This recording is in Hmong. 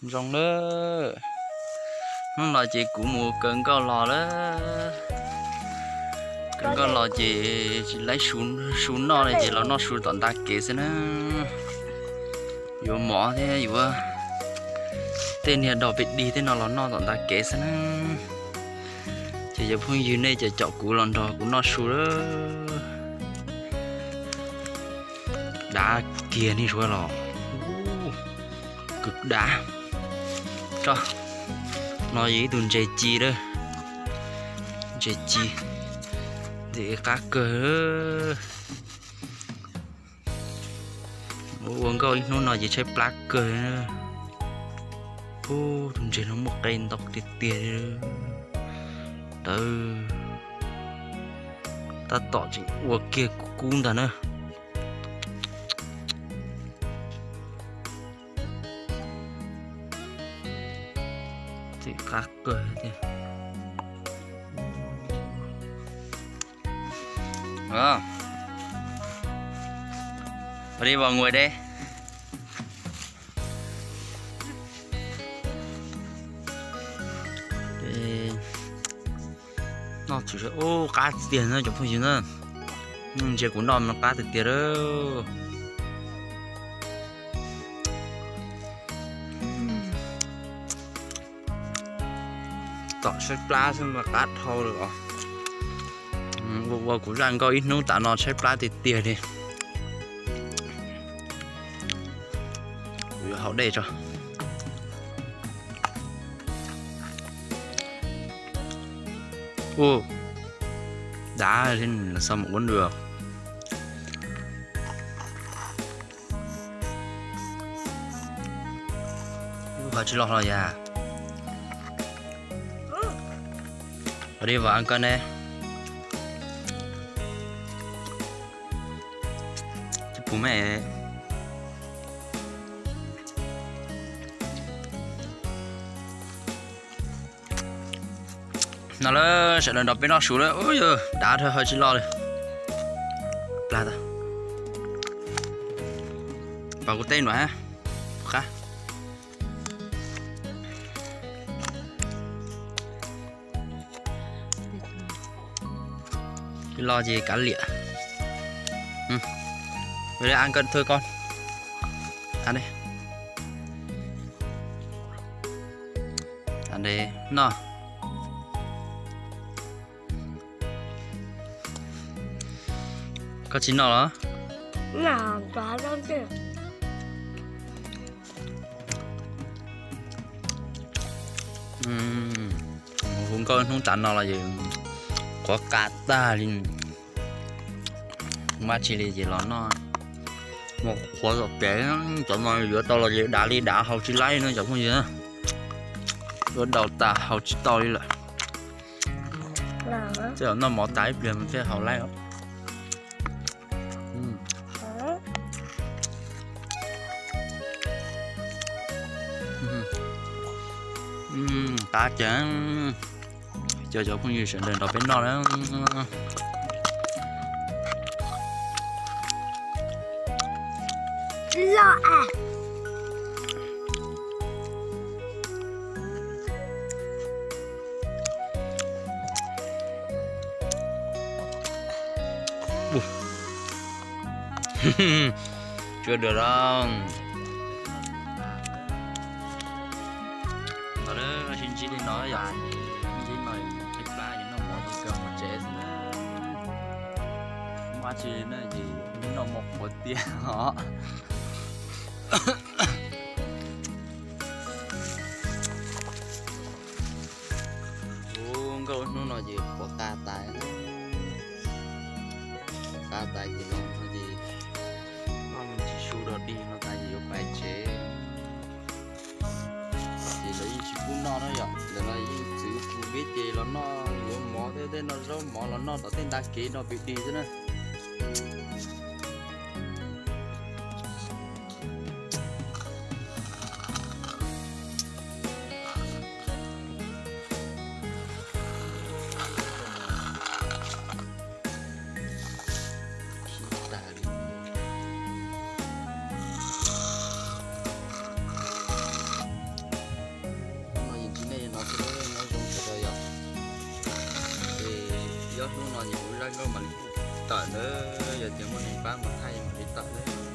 Zoo lawm. Hnub no ces kuv mus kaw nkauj los lawm. Kaw nkauj los ces tsis laib su noj li ces los noj su tom ntav kev xwb na. Yuav mov thiab yuav tej niag dos pes dig tej no los noj tom ntav kev xwb na. Ces cov phooj ywg nej ces caum kuv los nrog kuv noj su lawm. Dav kiag ni suav los. Kws dav. Tso, no yog ib tug ntses ci lawm. Ntses ci, ntxim qab kawg. Ua nkauj ib hnub no ces tshaib plab kawg. Ub, tus ntses no muaj qe ntau tiag tiag li. Tawv, tab tom tseem ua kiag kub kub ntag na. Txim qab kawg tiag. Ua li vas nguais de. Noj txhua ub qab tiag na cov phooj ywg na. Ntsia kuv noj mas qab tiag tiag lawm. Tom tshaib plab xwb mas qab dhau lawm os. Ua ua kuv zaj nkauj ib hnub tas no tshaib plab tiag tiag li. Kuv yuav haus dej tso. Ub, dav li xav mus ua nws. Ub, ho tsis los los yam. Ua li vas nkauj ne. Tsis pum me. No lawm sawv daws nrog peb noj su lawm. Ub, dav dhau ho tsis los li. Plag tag. Pas kuv teb nua ha. Qab. Los ces kav liam. Ua li ăn cơm thôi con. Ăn đi. Ăn đi. No. Koj tsis noj los? Hu nkauj hnub tav no los yeej qhuav qa tag li. Muaj tsi li ces los noj. Muaj qhuav tom pem, cov no yuav tau los ces dav li dav haus tsis laib no cov phooj ywg. Yuav daus tas haus tsis tau li lawm. Tej zaum noj mov tas ib pliag mas thiaj haus laib. Qab ces, cov cov phooj ywg sawv daws nrog peb noj na. Tsuas dua lawm. Los lawm, sib ntsib li no yom, ntsib no tshaib plab ces noj mov ces kawg mus tsev xwb na. Muaj tsi na ces noj mov qhuav tiag os. Hu nkauj hnub no ces qhuav qa tas, qhuav qa tas ces los no ces noj me ntsis su dog dig no tas ces yuav pais tsev. Ces lawv yeej tsis pub noj na yom, ntawm no yeej txwv tus vib ces los noj yuav mov thiab tej no zaub mov los noj tom tej ntav kev nrog pem dig xwb na. Ob hnub no ces kuv zaj nkauj mam li tawm ntawd, yog tias muaj neeg pab mus thaij mam li tawm ntawd.